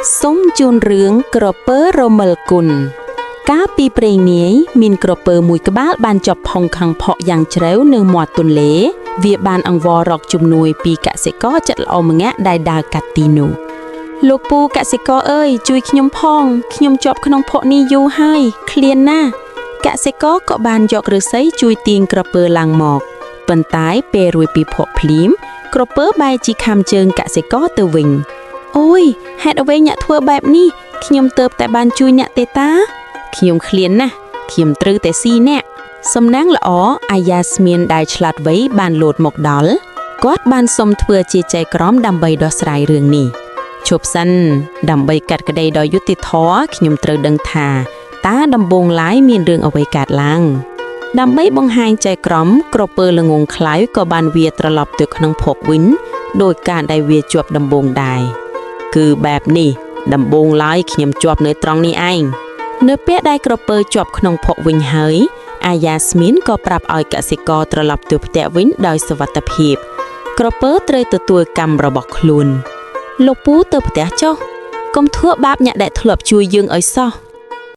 សូមជូនរឿងក្រពើរមិលគុណកាលពីព្រេងនាយមានក្រពើមួយក្បាលបានជាប់ផុងខាងផកយ៉ាងជ្រៅនៅមាត់ទន្លេ វាបានអង្វររកជំនួយពីកសិករចិត្តល្អម្នាក់ដែលដើរកាត់ទីនោះលោកពូកសិករអើយជួយខ្ញុំផងខ្ញុំជាប់ក្នុងភក់នេះយូរហើយឃ្លានណាស់កសិករក៏បានយកឫស្សីជួយទាញក្រពើឡើងមកប៉ុន្តែពេលរួចពីភក់ភ្លាមក្រពើបែរជាខាំជើងកសិករទៅវិញ អូយហេតុអ្វីអ្នកធ្វើបែបនេះខ្ញុំទៅតែបានជួយអ្នកទេតាខ្ញុំឃ្លានណាស់ខ្ញុំត្រូវតែស៊ីអ្នកសំណាងល្អអាយ៉ាស្មានដែលឆ្លាតវៃបានលោតមកដល់គាត់បានសុំធ្វើជាចៅក្រមដើម្បីដោះស្រាយរឿងនេះឈប់សិនដើម្បីកាត់ក្តីដោយយុត្តិធម៌ខ្ញុំត្រូវដឹងថាតើដំបូងឡើយមានរឿងអ្វីកើតឡើងដើម្បីបង្ហាញចៅក្រមក្រពើល្ងងខ្លៅក៏បានវាត្រឡប់ទៅក្នុងភពវិញដោយការដែលវាជាប់ដំបូងដែរ គឺបែបនេះដំបូងឡើយខ្ញុំជាប់នៅត្រង់នេះឯងនៅពេលដែលក្រពើជាប់ក្នុងភក់វិញហើយអាយ៉ាស្មានក៏ប្រាប់ឲ្យកសិករត្រឡប់ទៅផ្ទះវិញដោយសុវត្ថិភាព ក្រពើត្រូវទទួលកម្មរបស់ខ្លួនលោកពូទៅផ្ទះចុះកុំធ្វើបាបអ្នកដែលធ្លាប់ជួយយើងឲ្យសោះ។